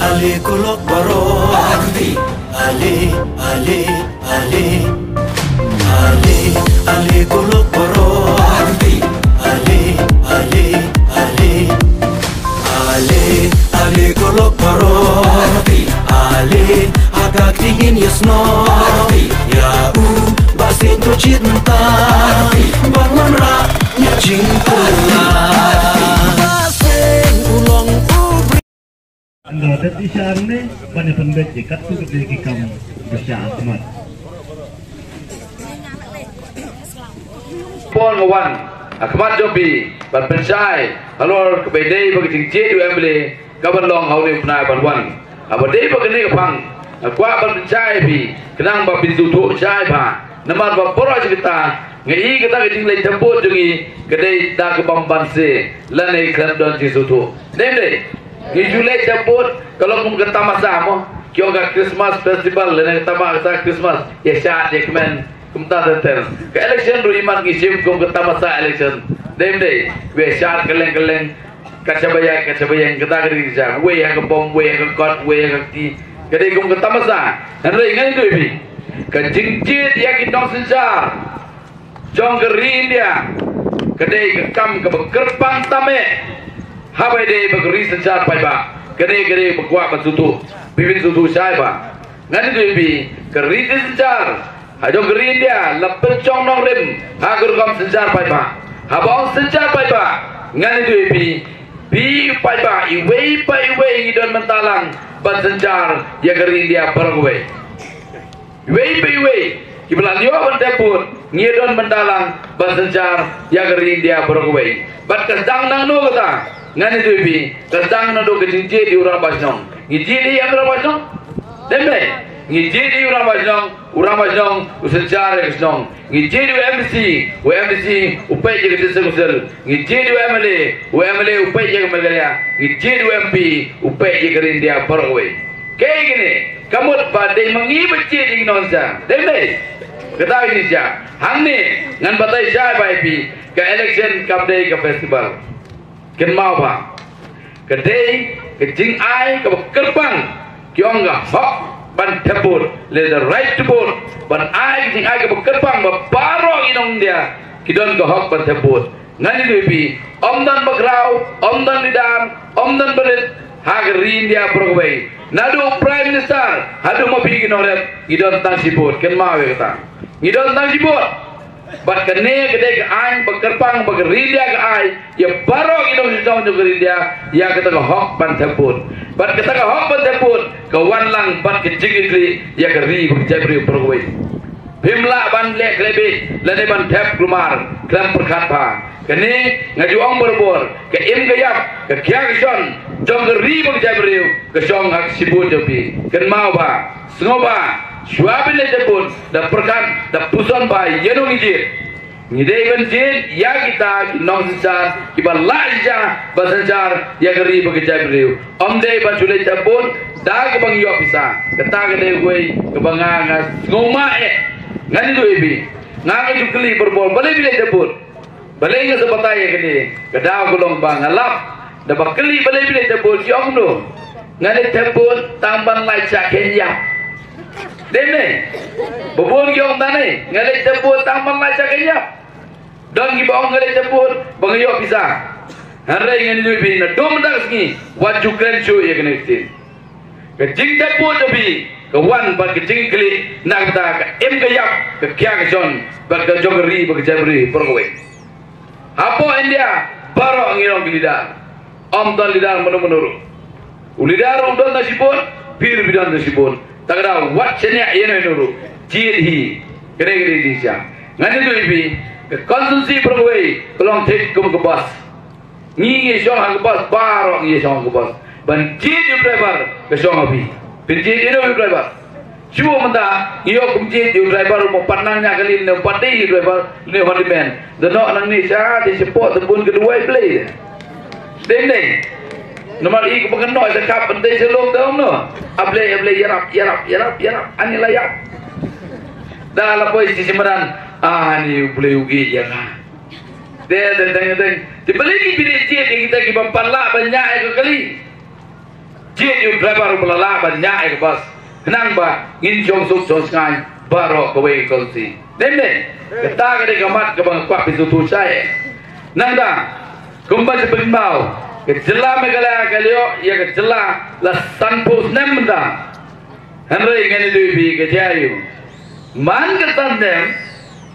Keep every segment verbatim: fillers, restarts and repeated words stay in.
Ale ko lok baroh. Ale, ale, ale. Ale, ale ko lok baroh. Ale, ale, ale. Ale, ale ko lok baroh. Ale, ha ka kti ngin ïa snoh. Ïa u Bah Sing to jied mynta. Ban wanrah ïa ka jingpyllait. Bah Sing u long u Ynda dep i sha ne ban ïa pynbeit ïa katto katne ki kam ba shah khmat. Por nga wan ha khmat jong phi ban pynshai halor kaba dei ba ka jingjied u M L A ka ban long ha une u bnai ban wan. Haba dei ba kane ka phang nga kwah ban pynshai ïa phi khnang ba phin sngewthuh shai bha. Namar ba baroh shi katta nga i kata ka jingleit thep vote jong ngi ka dei da ka bym banse lane khlem don jingsngewthuh. Dei ym dei? Ngi ju leit thep vote ka long kum ka tamasa mo. Ki ong ka Christmas festival lane ka tamasa Christmas. Ïa shad ïa kmen kumta ter ter. Ka election ruh imat ngi shim kum ka tamasa election. Dei ym dei? Ïa shad kylleng kylleng. Ka shaba ïaid ka shaba ïeng kata ka dei ka jingshad. Wei ha ka bom, wei ha ka kot, wei ha ka kti. Ka dei kum ka tamasa. Hynrei ngan ïathuh ïa phi, ka jingjied ïa ki nongsynshar jong ka ri India ka dei ka kam kaba kyrpang tam eh. Haba ïadei bad ka ri synshar paidbah, kane ka dei ba kwah ban sngewthuh. Phi phin sngewthuh shai bha. Ngan ïathuh ïa phi, ka riti synshar ha jong ka ri India la pynshong nongrim ha ka rukom synshar paidbah. Haba ong synshar paidbah, ngan ïathuh ïa phi, phi paidbah iwei pa iwei ngi don bynta lang ban synshar ïa ka ri India baroh kawei. Iwei pa iwei kiba la ïoh ban thep vote ngi don bynta lang ban synshar ïa ka ri India baroh kawei. Bad ka sdang nangno kata? Ngan ïathuh ïa phi, ka sdang naduh ka jingjied ïa u rangbah shnong. Ngi jied ïa u rangbah shnong? Dei ym dei? Ngi jied ïa u rangbah shnong, u rangbah shnong u synshar ïa ka shnong. Ngi jied ïa u MDC, u MDC u peit ïa ka district council. Ngi jied ïa u MLA, u MLA u peit ïa ka Meghalaya. Ngi jied ïa u MP u peit ïa ka ri India baroh kawei. Kaei kane? Ka mut ba dei ma ngi ba jied ïa ki nongshong. Dei ym dei? Kata ka jingshisha. Hangne ngan batai shai bha ïa phi, ka election kam dei ka festival. Kynmaw bha. Ka dei ka jingai kaba kyrpang, ki ong ka hok ban thep vote, lane the right to vote. Ban ai ka jingai kaba kyrpang ba baroh ki nong India ki don ka hok ban thep vote. Ngan ïathuh ïa phi, ym don bakhraw, ym don leader, ym don barit ha ka ri India baroh kawei. Naduh Prime Minister haduh ma phi ki nongrep, ngi don tang shi vote. Kynmaw ïa kata. Ngi don tang shi vote. Bad kane ka dei ka aiñ ba kyrpang ba ka ri India ka ai ïa baroh ki nongshong jong ka ri India ïa kata ka hok ban thep vote. Bad kata ka hok ban thep vote ka wan lang bad ka jingkitkhlieh ïa ka ri bad ka jaitbynriew baroh kawei. Phim lah ban leh khlem bieit lane ban thep kulmar khlem pyrkhat bha. Kane nga ju ong barabor, ka im ka ïap, ka khia ka shon jong ka ri bad ka jaitbynriew ka shong ha ka shi vote jong phi. Kynmaw bha, sngewbha, shuwa ban leit thep vote da pyrkhat, da puson bha ïano ngi jied. Ngi dei ban jied ïa kita ki nongsynshar kiba lah shisha ban synshar ïa ka ri bad ka jaitbynriew. Ym dei ban shu leit thep vote da kaba ngi ïoh pisa. Kata ka dei kawei kaba nga, nga sngewmah eh. Ngan ïathuh ïa phi, nga, nga ju kylli barabor, balei phi leit thep vote? Balei nga sa batai ïa kane? Ka daw ka long ba nga lap. Da ba kylli balei phi leit thep vote, ki ong kumno? Nga leit thep vote tang ban lait shah kheiñ ïap. Dei ne? Ba bun ki ong tang ne, nga leit thep vote tang ban lait shah kheiñ ïap. Don kiba ong nga leit thep vote ba nga ïoh pisa. Hynrei ngan ïathuh ïa phi, naduh mynta ka sngi wat ju kren shuh ïa kane ka ktien. Ka jingthep vote jong phi ka wan bad ka jingkitkhlieh na ka bynta ka im ka ïap, ka khia ka shon bad ka jong ka ri bad ka jaitbynriew baroh kawei. Hapoh India baroh ngi long ki leader. Ym don leader mano mano ruh. U leader u don tang shi vote, phi ruh phi don tang shi vote. Te ka daw wat shaniah ïano ïano ruh. Jied hi. Ka dei, ka dei jingshisha. Ngan ïathuh ïa phi, ka constituency baroh kawei ka long thik kum ka bus. Ngi ngi shong ha ka bus, baroh ngi shong ha ka bus. Ban jied ïa u driver ka shong ha phi. Phin jied ïano ïa u driver? Shu mynta ngi ïoh kum jied ïa u driver, mo pat nang ñiah kali ne pat dei ïa u driver ne handyman. Da noh nangne sha dei shapoh te bun ka duwai Blei. Dei ne? Namar i kaba kan noh sha kap ban dei sha lum te ym noh. A Blei, a Blei, ïarap, ïarap, ïarap, ïarap. Ani la ïap. Da la poi shi shi madan. Ani u Blei u gi ïa nga. Te te te te. Te balei ngi phi leit jied ïa kita kiba pat lah ban ñiah ïa ka kali? Jied ïa u driver ba la lah ban ñiah ïa ka bus. Khnang ba ngin shong suk shong shngaiñ baroh kawei ka constituency. Dei ne em? Kata ka dei ka mat kaba nga kwah phi sngewthuh shai. Nangta, kumba shu pynpaw, ka jylla Meghalaya ka la ïoh ïa ka jylla la sanphew snem mynta. Hynrei ngan ïathuh ïa phi ka jia aïu. Man ka san snem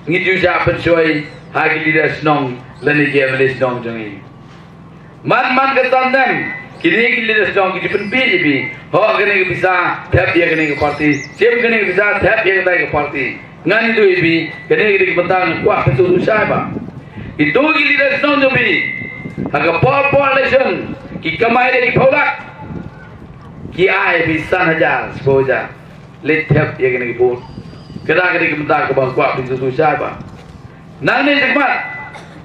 ngi ju shah pynshoi ha ki leader shnong lane ki M L A shnong jong ngi. Man man ka san snem kine ki leader shnong ki ju pynbiej ïa phi. Hok kane ka pisa thep ïa kane ka party. Shim kane ka pisa thep ïa kane ka party. Ngan ïathuh ïa phi kane ka dei ka bynta nga kwah phi sngewthuh shai ba ito ki leader shnong jong phi ha ka por por election ki kamai da ki phew lak. Ki ai phi san hajar, shiphew hajar. Leit thep ïa kane ka vote. Kata ka dei ka bynta kaba nga kwah phi sngewthuh shai ba. Nangne shakhmat,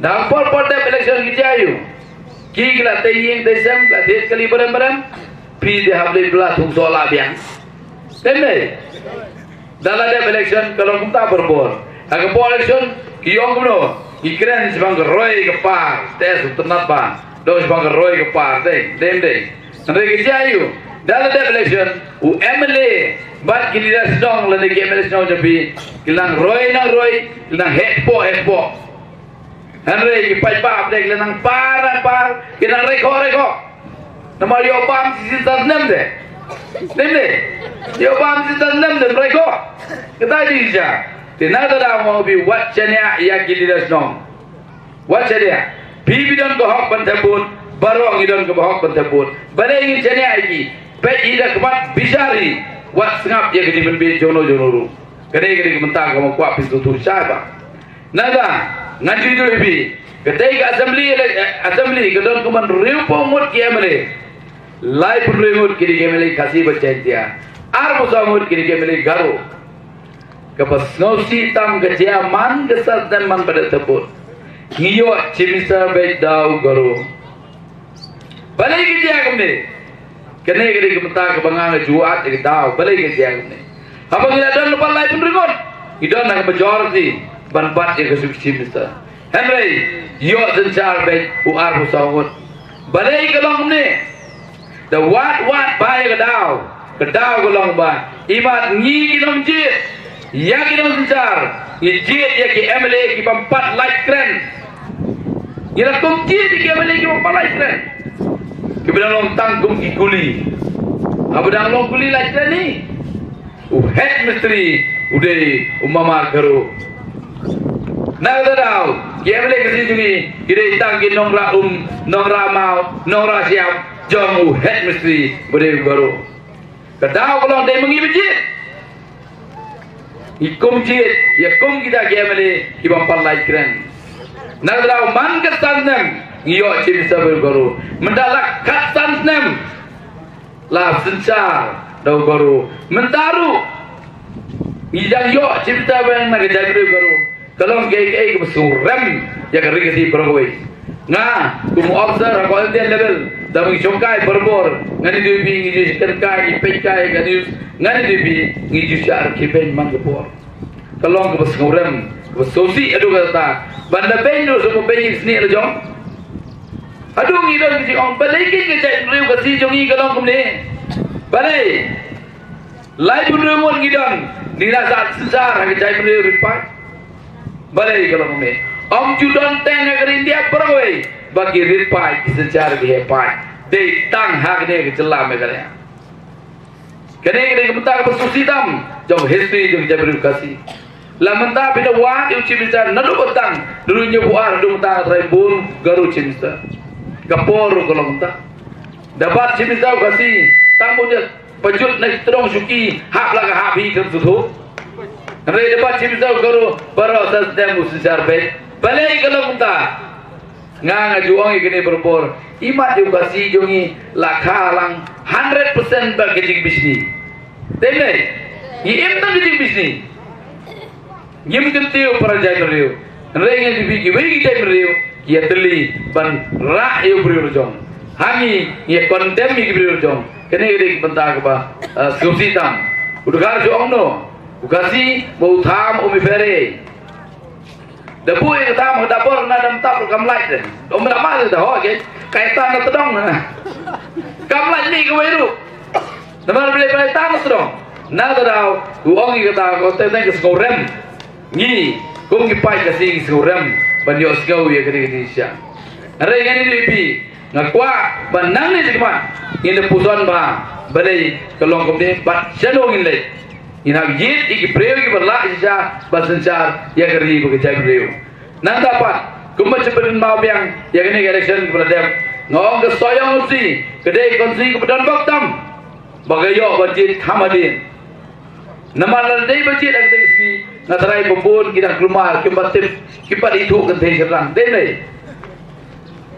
da por por dep election ki jia aïu. Ki ki la tei ïing tei sem, ki la thied kali barem barem. Phi dei hap leit bla thung soh la biang. Dei ne em? Da la dep election ka long kumta barabor. Ha ka por election ki ong kumno? Ki kren shaphang ka roi ka par. Te sngewtynnat ba dei shaphang ka roi ka par. Dei, dei, dei. Hynrei ka jia aïu. Da la dep election u M L A bad ki leader shnong lane ki M L A shnong jong phi ki nang roi nang roi, ki nang heh poh heh poh. Hynrei ki paidbah phi ki nang par nang par, ki nang roi khoh roi khoh. Namar ïoh bam shisien san snem de. Snem de. Ïoh bam shisien san snem de, roi khoh. Kata dei shisha. Te nangta da ong phi wat shaniah ïa ki leader shnong. Wat shaniah. Phi phi don ka hok ban thep vote, baroh ngi don ka hok ban thep vote. Balei ngin shaniah ïa ki? Peit hi da ka mat bishar hi. Wat sngap ïa ka jingpynbiej jong no jong no ruh. Kane ka dei ka bynta kaba nga kwah phi sngewthuh shai ba. Nangta ngan ju ïathuh ïa phi. Katei ka assembly, eh, assembly ka don kumban hynriewphew ngut ki M L A. Laiphew hynriew ngut ki dei ki M L A Khasi bad Jaintia. Arphew saw ngut ki dei ki M L A Garo. Kaba sngewsih tam ka jia man ka san snem man ba dep thep vote. Ngi ïoh Chief Minister beit da u Garo. Balei ka jia kumne? Kane ka dei ka bynta kaba nga nga ju wad ïa ka daw. Balei ka jia kumne? Haba ngi la don lypa laiphew hynriew ngut, ngi don ha ka majority ban bat ïa ka Chief Minister. Hynrei ïoh synshar beit u arphew saw ngut. Balei ka long kumne? Da wad wad ba ïa ka daw. Ka daw ka long ba imat ngi ki nongjied ïa ki nongsynshar, ngi jied ïa ki M L A ki bym pat lait kren. Ngi la kum jied ïa ki M L A ki bym pat lait kren. Kiba dang long tang kum ki kuli. Haba dang long kuli lait kren hi, u head mistri u dei u mama Garo. Na kata daw ki M L A Khasi jong ngi ki dei tang ki nongrah um, nongrah maw, nongrah shyiap jong u head mistri ba dei u Garo. Ka daw ka long dei ma ngi ba jied. Ngi kum jied ïa kum kita ki M L A ki bym pat lait kren. Na kata daw man ka san snem ngi ïoh Chief Minister ba dei u Garo. Mynta la khatsan snem la synshar da u Garo. Mynta ruh ngi dang ïoh Chief Minister ba na ka jaitbynriew Garo. Ka long kaei kaei kaba sngewrem ïa ka Ri Khasi baroh kawei. Nga kum u officer ha ka all India level, da ngi shongkai barabor, ngan ïathuh ïa phi, ngi ju shongkai, ngi peit kai ka news, ngan ïathuh ïa phi, ngi ju shah campaign man ka por. Ka long kaba sngewrem, kaba sngewsih haduh katta. Ban da beiñ ruh sngewbha beiñ ïa ki snieh la jong. Haduh ngi don ki jingong, balei keiñ ka jaitbynriew Khasi jong ngi ka long kumne? Balei? Laiphew hynriew ngut ngi don, ngi la sah synshar ha ka jaitbynriew rit paid. Balei ka long kumne? Ym ju don teng ha ka ri India baroh kawei ba ki rit paid, ki synshar ki heh paid. Dei tang ha kane ka jylla Meghalaya. Kane ka dei ka bynta kaba sngewsih tam jong history jong ka jaitbynriew Khasi. La mynta phi da wad ïa u Chief Minister naduh ba tang, naduh hynñiewphew ar haduh mynta, trai bun Garo Chief Minister. Ka por ruh ka long mynta. Da bat Chief Minister u Khasi, tang ba u dei ba jut na ki tdong shuki, hap la ka hap hi, kan suthu. Hynrei da bat Chief Minister u Garo, baroh san snem u synshar beit. Balei ka long mynta? Nga nga ju ong ïa kane barabor. Imat ïa u Khasi jong ngi la kha lang hundred percent bad ka jingbishni. Te ne, ngi im tang ka jingbishni. Ngim kyntiew para jaitbynriew. Hynrei ngi ïathuh ïa phi kiwei ki jaitbynriew ki ïatylli ban rah ïa u briew la jong. Ha ngi ngi ïa condemn ïa ki briew la jong. Kane ka dei ka bynta kaba, eh, sngewsih tam. U Dkhar shu ong no. U Khasi ba u tham um i phere. Da buh ïa ka tham ha ka dapor na dam tap kam lait de. Ym da ma da ho ke. Kai tan na tdong na. Kam lait ni kawei ruh. Namar balei ba tang sdong. Na ta daw u ong ïa kata ka teng teng ka sngewrem. Ngi kum ki paid Khasi ngi sngewrem ban ïohsngew ïa kane kane sha. Hynrei ngan ïathuh ïa phi, nga kwah ba nangne shakhmat ngin da puson bha balei ka long kumne bad shano ngin leit. Ngin hap ïit ïa ki briew kiba lah shisha ban synshar ïa ka ri bad ka jaitbynriew. Nangta pat, kumba shu pynmynmaw biang ïa kane ka election kaba la dep, nga ong ka Sohiong Constituency ka dei ka constituency kaba don bok tam ba ka ïoh ban jied kham hadien. Namar lada dei ban jied ha kata ka sngi, nga tharai ba bun ki dang kulmar, kim pat tip, kim pat ithuh kynthei shynrang. Dei ne?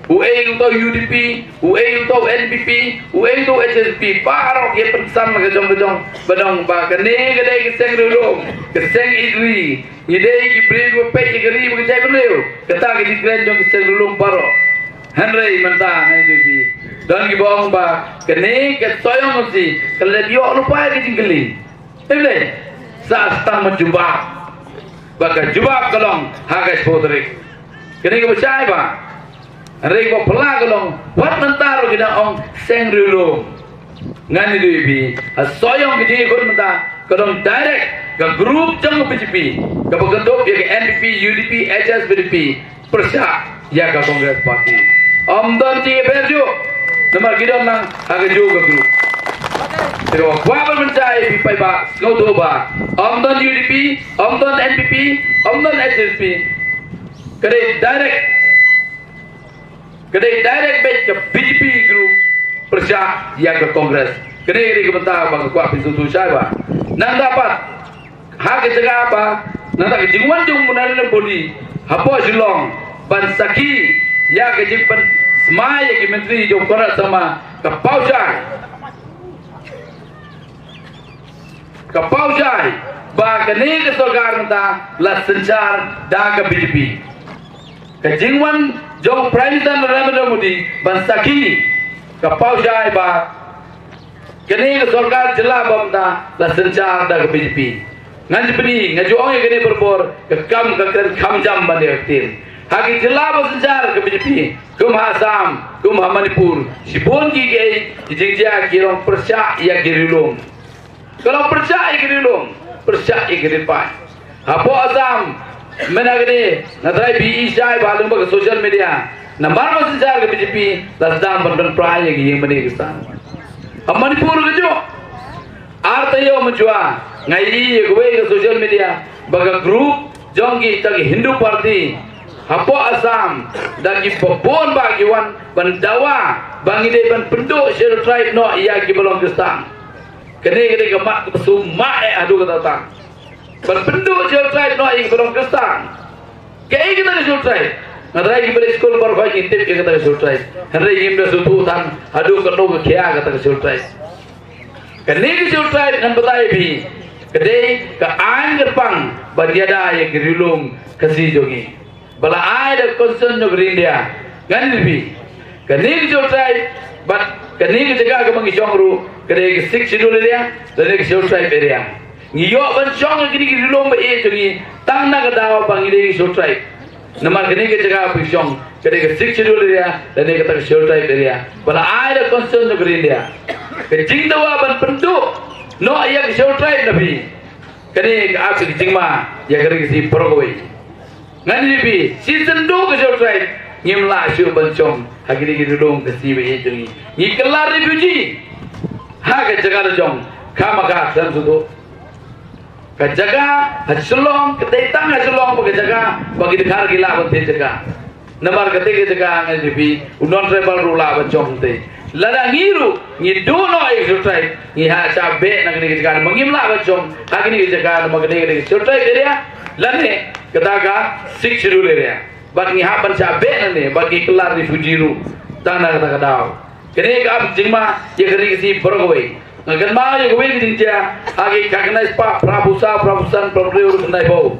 Uei uto u U D P, uei uto u N P P, uei uto u H S P P, baroh ki pynsan la ka jong ka jong, ba dang ba kane ka dei ka seng riewlum, ka seng ïeit ri. Ngi dei ki briew ba peit ïa ka ri bad ka jaitbynriew. Kata ka jingkren jong ki seng riewlum baroh. Hynrei mynta ngan ïathuh ïa phi, don kiba ong ba kane ka Sohiong Constituency ka la ïoh lypa ïa ka jingkylli. Em ne? Sa tang ban jubab. Ba ka jubab ka long ha ka shiphew tarik. Kane kaba shai bha. Hynrei kaba phylla ka long, wat mynta ruh ki dang ong seng riewlum. Ngan ïathuh ïa phi, ha Sohiong ka jingïakhun mynta ka long direct ka group jong ka B J P, kaba kyndup ïa ka N P P, U D P, H S P D P, pyrshah ïa ka Congress Party. Ym don jingïapher juh, namar ki don lang ha kajuh ka group. Te kaba kwah ban pynshai ïa phi paidbah, sngewthuh bha. Ym don U D P, ym don N P P, ym don H S P. Ka dei direct, ka dei direct beit ka B J P group pyrshah ïa ka Congress. Ka dei, ka dei ka bynta ba nga kwah phin sngewthuh shai bha. Nangta pat, ha ka jaka ba, nangta ka jingwan jong u Narendra Modi hapoh Shillong ban sakhi ïa ka jingpynsmai ïa ki myntri jong Conrad Sangma, ka paw shai. Ka paw shai ba kane ka sorkar mynta la synshar da ka B J P. Ka jingwan jong Prime Minister Narendra Modi ban sakhi, ka paw shai ba kane ka sorkar jylla ba mynta la synshar da ka B J P. Ngan ju pyni, nga ju ong ïa kane por por, ka kam ka kren kham jam ban ïa ka ktien. Ha ki jylla ba synshar ka B J P, kum ha Assam, kum ha Manipur, shibun ki, ki, ki jingjia ki long pyrshah ïa ki riewlum. Ka long pyrshah ïa ki riewlum, pyrshah ïa ki riewpaid. Hapoh Assam mynta kane, nga tharai phi i shai bha lyngba ka social media. Namar ba synshar ka B J P, la sdang ban pynpra ïa ki ïing mane ki san. Ha Manipur ka juh. Ar taïew mynshwa, nga i ïa kawei ka social media ba ka group jong kita ki Hindu party hapoh Assam, da ki bun ba ki wan ban dawa ba ngi dei ban pynduh Scheduled Tribe noh ïa kiba long Khristan. Kane ka dei ka mat kaba sumar eh haduh katta katta. Ban pynduh Scheduled Tribe noh ïa kiba long Khristan. Kaei kata ka Scheduled Tribe? Nga tharai kiba leit skul baroh ngi tip ïa kata ka Scheduled Tribe. Hynrei ngim da sngewthuh tang haduh katno ka khia kata ka Scheduled Tribe. Kane ka Scheduled Tribe ngan batai ïa phi, ka dei ka aiñ kyrpang ban ïada ïa ki riewlum Khasi jong ngi ba la ai da ka Constitution jong ka ri India. Ngan ïathuh ïa phi, kane ka Scheduled Tribe bad kane ka jaka kaba ngi shong ruh ka dei ka Sixth Schedule area lane ka Scheduled Tribe area. Ngi ïoh ban shong ha kine ki riewlum ba ïeit jong ngi tang na ka daw ba ngi dei ka Scheduled Tribe. Namar kane ka jaka ba ngi shong ka dei ka Sixth Schedule area lane kata ka Scheduled Tribe area ba la ai da ka Constitution jong ka ri India. Ka jingdawa ban pynduh noh ïa ka Scheduled Tribe na phi, kane ka ap ïa ka jingma ïa ka ri Khasi baroh kawei. Ngan ïathuh ïa phi, shisien duh ka Scheduled Tribe ngim lah shuh ban shong ha kine ki riewlum Khasi ba ïeit jong ngi. Ngi kylla refugee ha ka jaka la jong, khamkha khlem sngewthuh. Ka jaka ha Shillong, ka dei tang ha Shillong ba ka jaka ba ki dkhar ki lah ban thied jaka. Namar kata ka jaka, ngan ïathuh ïa phi, u non tribal ruh lah ban shong te. Lada ngi ruh ngi duh noh ïa ka Scheduled Tribe, ngi hap shah beh na kane ka jaka namar ngim lah ban shong ha kane ka jaka namar kane ka dei ka Scheduled Tribe area lane kata ka Sixth Schedule area. Bad ngi hap ban shah beh nangne bad ngi kylla refugee ruh tang na kata ka daw. Kane ka ap jingma ïa ka ri Khasi baroh kawei. Nga kynmaw ïa kawei ka jingjia ha ki khatkhyndai spah phraphew saw, phraphew san, phraphew hynriew, khyndai phew.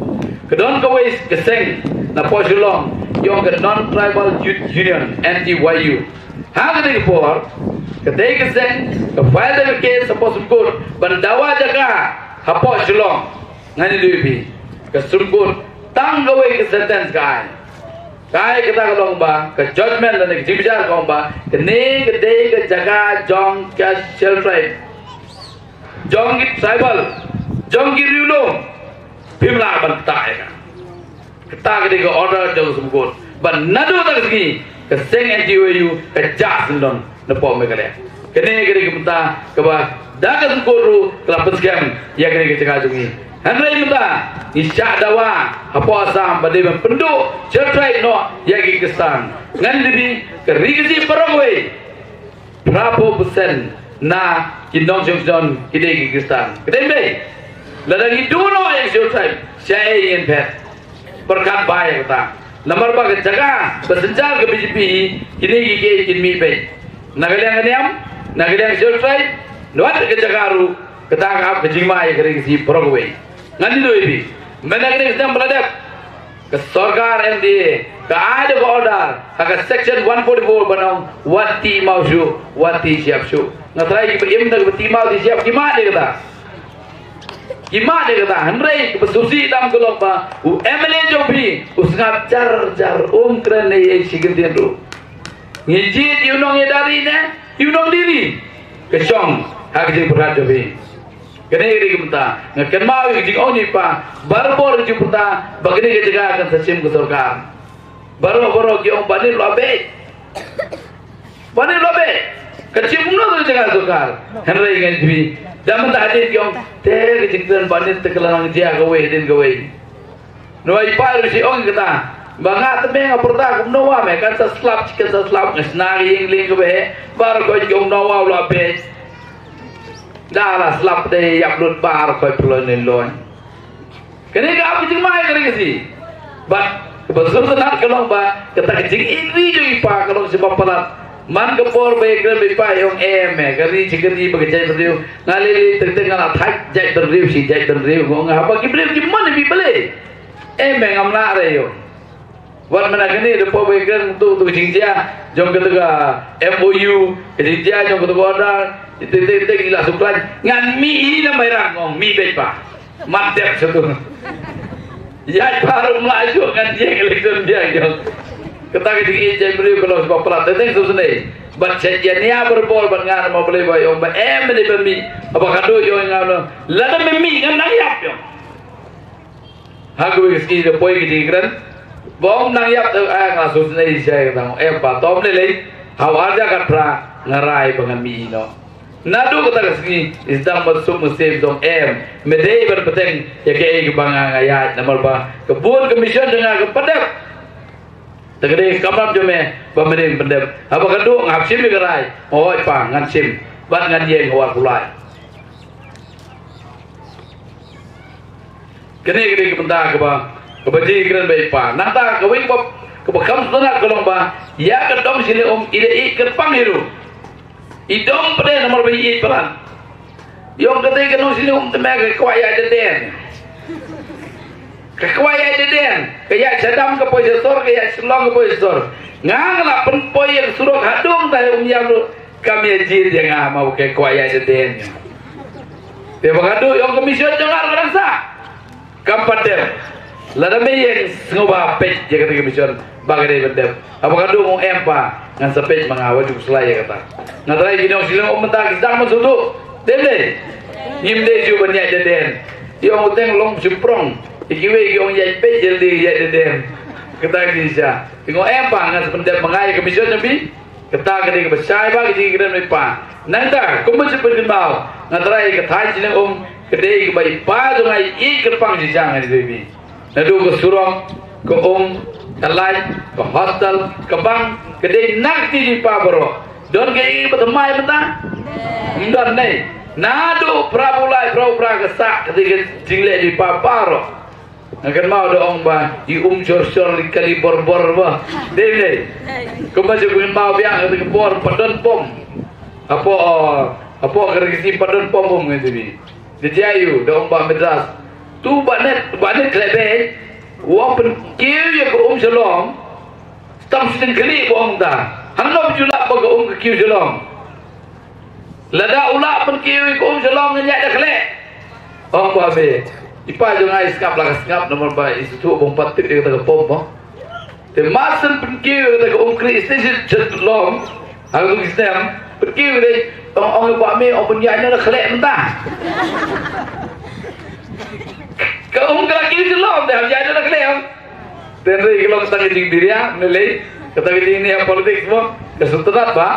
Ka don kawei ka seng napoh Shillong, ïong ka Non Tribal Youth Union, N T Y U. Ha katei ka por, katei ka seng ka file da ka case hapoh Supreme Court ban dawa jaka hapoh Shillong. Ngan ïathuh ïa phi, ka Supreme Court tang kawei ka sentence ka ai. Ka ai kata ka long ba, ka judgment lane ka jingbishar ka ong ba kane ka dei ka jaka jong ka Scheduled Tribe. jong ki tribal, jong ki riewlum, phim lah ban ktah ïa ka. Kata ka dei ka order jong ka Supreme Court. Bad naduh kata ka sngi ka seng N G O U ka jah syndon na pdeng Meghalaya. Kane ka dei ka bynta kaba da ka Supreme Court ruh ka la pynskhem ïa kane ka jaka jong ngi. Hynrei mynta ngi shah dawa hapoh Assam ba dei ban pynduh shelter noh ïa ki Khristan. Ngan ïathuh ka Ri Khasi baroh kawei, phra phew percent na ki nongshong shnong ki dei ki Khristan. Ka dei em? Lada ngi duh noh ïa ki shelter, shaei ngin phet? Pyrkhat bha ïa kata. Namar ba ka jaka ba synshar ka B J P, kine ki, ki, kin mih beit. Na ka liang ka niam, na ka liang shelter, na wat ka jaka ruh, kata ka ap ka jingma ïa ka Ri Khasi baroh kawei. Ngan ïathuh ïa phi, mynta ka dei ka sdang ba la dep, ka sorkar M D A ka ai da ka order ha ka section one forty-four ba ong wat tih maw shuh, wat tih shyiap shuh. Nga trai kiba im da kiba tih maw tih shyiap ki mad ïa kata. Ki mad ïa kata. Hynrei kaba sngewsih tam ka long ba u M L A jong phi u sngap jar jar, um kren ei ei shi kyntien ruh. Ngi jied ïa u nongïada ri ne ïa u nongdie ri? Ka shong ha ka jingpyrkhat jong phi. Kane ka dei ka bynta. Nga kynmaw ïa ka jingong jong i pa, barabor ka jingpyrta ba kane ka jaka kan sa shim ka sorkar. Baroh baroh ki ong ba nit la beit. Ba nit la beit. Ka shim kumno ka jaka sorkar? Hynrei ngan ïathuh, da mynta hadien ki ong te ka jingkren ba nit te ka la nang jia kawei hadien kawei. Nwa i pa ruh shi ong kata ba nga te me nga pyrta kumno wa me, kan sa slap, kan sa slap, nga shna ka ïing lieng kaba heh. Baroh ki ong nwa wa u la beit. Da la slap te ïap lut baroh ki pynlong ne lon. Kane ka ap ka jingma ïa ka Ri Khasi. Bad kaba sngewtynnat ka long ba kata ka jingïeit ri jong i pa ka long shibun palat. Man ka por ba ïakren bad i pa i ong em eh, ka ri shi ka ri ba ka jaitbynriew. Nga lei lei teng teng nga la thait jaitbynriew shi jaitbynriew, nga ong haba ki briew ki mon ïa phi balei. Em eh, ngam lah re ïoh. Wat mynta kane da poi ba ïakren tu tu ka jingjia jong kata ka M O U, ka jingjia jong kata ka order. Teng teng teng i la suklan. Ngan mih hi na Mairang, ong mih beit pa. Mat dep satu. Ïa i pa ruh mlai shuh ngan ïeng election biang ïong. Kata ka jingïeit jaitbynriew ka long shibun palat. Teng teng shu sngewsih. Bad shet ïa nia barabor bad nga namar balei ba ïong ba em dei ba mih. Haba ka duh ïong nga long. Lada me mih ngan nang ïap ïong. Ha kawei ka sngi da poi ka jingkren. Ba ong nang ïap te, ah, nga sngewsih shai kata, em pa, tom lei lei. Ha u ar hajar khatphra nga rai ba ngan mih noh. Naduh kata ka sngi i sdang ban suk mynsiem, tong em, me dei ban bteng ïa kaei kaba nga nga ïaid, namar ba ka bun ka mission jong nga kam pat dep. Te ka dei ka kamram jong me ba me dei ban pyndep. Haba ka duh nga hap shim ïa ka rai. Hooid pa, ngan shim. Bad ngan ïeng ha u ar July. Kane ka dei ka bynta kaba, kaba jingkren bad i pa. Nangta kawei kaba, kaba kham sngewtynnat ka long ba ïa ka dong shilliang um i da ïeit kyrpang hi ruh. I dom pat de namar ba i ïeit palat. Ïong ka dei ka dong shilliang um te me ka kwah ïaid da den. Ka kwah ïaid da den. Ka ïaid sha dam ka poi sha sor, ka ïaid Shillong ka poi sha sor. Nga nga la pynpoi ïa ka surok haduh ta ïa Umiam ruh. Kam ïa jied ïa nga ma u, ka kwah ïaid da den. Te ba ka duh ïong ka mission jong nga ruh ka dang sah. Kam pat dep. Lada me ïeng sngewbha peit ïa kata ka mission ba ka dei ban dep. Haba ka duh nga ong em pa, ngan sa peit ma nga, wat ju khuslai ïa kata. Nga trai ki nong shilliang um mynta ki sdang ban sngewthuh. Dei ne em? Ngim dei shuh ban ïaid da den. Ïong u teng long shymprong. Ïa kiwei ki ong ïaid peit jylliew ïaid da den. Kata ki sha. Te nga ong em pa, ngan sa pyndep ma nga ïa ka mission jong phi. Kata ka dei kaba shai bha ka jingkren bad i pa. Nangta kumba shu pynkynmaw, nga trai ka thaiñ shilliang um ka dei kaba i pa jong nga i ïeit kyrpang shisha, ngan ïathuh ïa phi. Naduh ka surok, ka um, ka light, ka hostel, ka bank, ka dei na ka kti jong i pa baroh. Don kaei ba thymmai mynta? Ym don ne. Naduh phra phew lai, phra phew phra ka sah ka dei ka jingleh jong i pa baroh. Nga kynmaw da ong ba i um shor shor, i kali bor bor ba. Dei dei. Kumba shu kynmaw biang kata ka por pat don pom. Hapoh, hapoh ka Ri Khasi pat don pom, um ngan ïathuh ïa phi. Da jia ïa u, da ong Bah Madras. Tu Bah Net, Bah Net khleh beit. U ong pynkiew ïa ka um sha long. Tam sdang khlieh ba ong ta. Hangno ju lah ba ka um ka kiew sha long. Lada u lah pynkiew ïa ka um sha long ngan ïaid da khleh. Ong Bah Be. I pa jong nga i sngap la ka sngap namar ba i sngewthuh ba ym pat tip ïa kata ka pom ba. Te mar shen pynkiew ïa kata ka um kri station sha long. Ha ka tu ki snem. Pyrkiew dei, ong ong ba me ong pynjah na khleh mynta. Ka ong ka la kiew jyllop dei, ong jah na khleh ong. Ten ri ki long tang ka jingdiriah ne lei, ka tang ka jingniah politics mo, ka sutrat ba.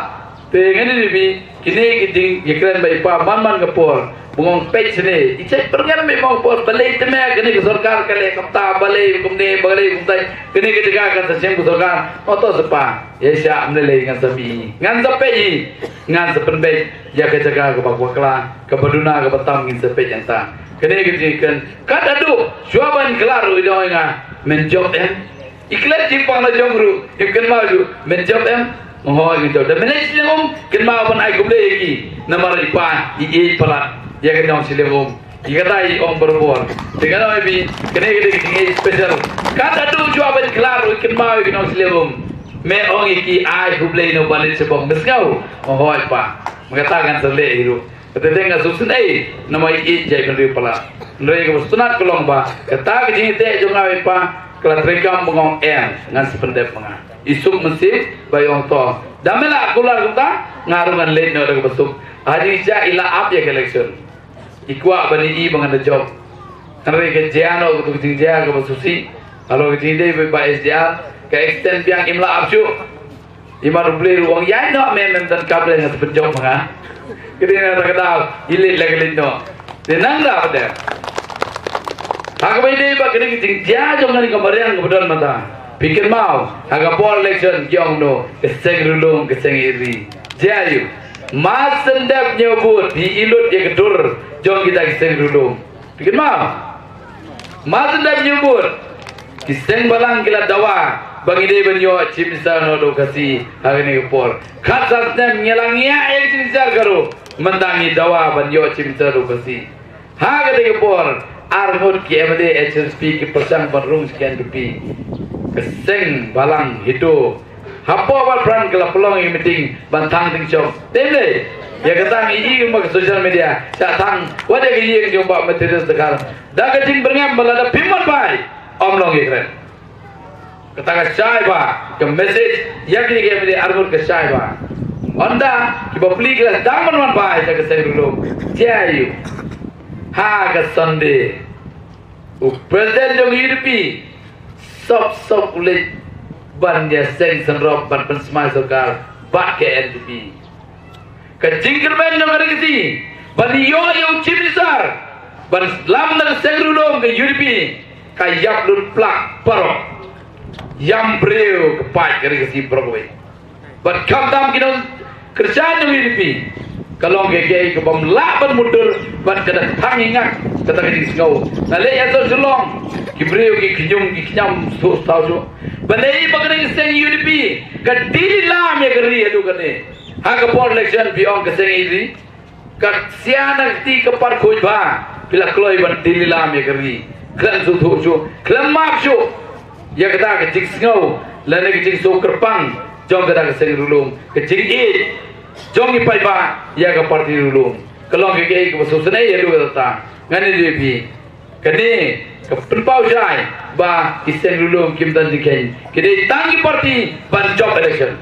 Te ngan ïa bi kine ki jingïakren ba i pa man man ka por. Bungong peit sene i chai pyrngan me mong por balei te me kane ka sorkar ka leh kumta, balei kumne, balei kumta. Kane ka jaka kan sa shem ka sorkar. Oto sepa. Ïa sha mne lei ngan sa bi. Ngan sa peit i. Ngan sa pynbeit ïa ka jaka kaba kwah kla, kaba duna kaba tam ngin sa peit ïa ta. Kane ka jingkren. Kat adu shuwa ban klar u dong nga men jop em. I klet jingpang la jong ruh, i kynmaw ju, men jop em, nga hoi ngi jop. Da men ai shilliang um, kynmaw ban ai khublei ïa ki, namar i pa, i ïeit palat, ïa ka nong shilliang um. I kata i ong barabor. Te nga nong i bi, kane ka dei ka jingïeit special. Kat atu jua ban klar ruh, i kynmaw ïa ka nong shilliang um. Me ong ïa ki ai khublei no ban leit sha bong, me sngew, nga hoi pa. Me kata ngan sa leh hi ruh. Kata dei nga sngewsynei namar i jai bynriew palat. Hynrei kaba sngewtynnat ka long ba kata ka jingïateh jong nga bad i pa ka la treikam bangong em ngan sa pyndep ma nga. I suk mynsiem ba i ong to. Da me la kular kumta nga ruh ngan leit noh da kaba suk. Ha jingshah i la ap ïa ka election. I kwah ban i ba ngan da jop. Hynrei ka jia noh katu ka jingjia kaba sngewsih. Halor ka jingdei ba S D R ka extend biang im la ap shuh. Imat U Blei ruh u ong ïaid noh me, men donkam lei nga sa pynjop ma nga. Ka dei na kata ka daw i leit la ka leit noh. Te nang da pat de. Ha kaba ïadei bad kane ka jingjia jong kane ka mariang kaba don mynta. Phi kynmaw ha ka por election ki ong no ka seng Riewlum ka seng ïeit ri. Jia aïu? Mar syn dep ñiew vote phi i lut ïa ka dur jong kita ki seng Riewlum. Phi kynmaw? Mar syn dep ñiew vote ki seng balang ki la dawa ba ngi dei ban ïoh Chief Minister na u Khasi ha kane ka por. Khatsan snem ngi la ngiah ïa ka Chief Minister ka ruh mynta ngi dawa ban ïoh Chief Minister na u Khasi. Ha kane ka por ar ngut ki M L A H S P ki pyrshang ban rung sha ka N P P. Ka seng balang Hynñiewtrep Hapoh Wallfront ka la pynlong ïa ka meeting ban thang tyngshop. Te ym dei ïa kata ngi i ma ka social media. Sa thang wat ïa ka ïing jong Bah Methodius Dkhar. Da ka jingbyrngem ba lada phim wan bai ym long ïa kren. Kata ka shai ba ka message ïa kine ki M L A ar ngut ka shai ba. Ynda ki bapli ki la sdang ban wan bai da ka seng Riewlum. Jia aïu? Ha ka Sunday u president jong U D P sop sop u leit ban ïaseng sngewrop ban pynsmai sorkar bad ka N P P. Ka jingkyrmen jong ka Ri Khasi ban ïoh ïa u Chief Minister ban lam na ka seng Riewlum ka U D P ka ïap lut plak baroh. Ïam briew ka paid ka Ri Khasi baroh kawei. Bad khamtam ki nongkyrshan jong U D P ka long kaei kaei ka bym lah ban mutdur bad ka da thang ïa nga kata ka jingsngew. Nga leh ïa sor Shillong ki briew ki khñium ki khñiam suk thaw suk. Balei ba ka dei seng U D P ka dili lam ïa ka ri haduh kane. Ha ka por election phi ong ka seng ïeit ri. Ka sia na ka kti ka par khuid bha phi la kloi ban dili lam ïa ka ri. Khlem sngewthuh shuh khlem map shuh ïa kata ka jingsngew lane ka jingsngew kyrpang jong kata ka seng Riewlum ka jingïeit jong ki paidbah ïa ka party Riewlum. Ka long kaei kaei kaba sngewsynei ïa kata. Ngan ïathuh ïa phi. Kane ka pynpaw shai ba ki seng Riewlum kim don jingkheiñ. Ki dei tang ki party ban jop election.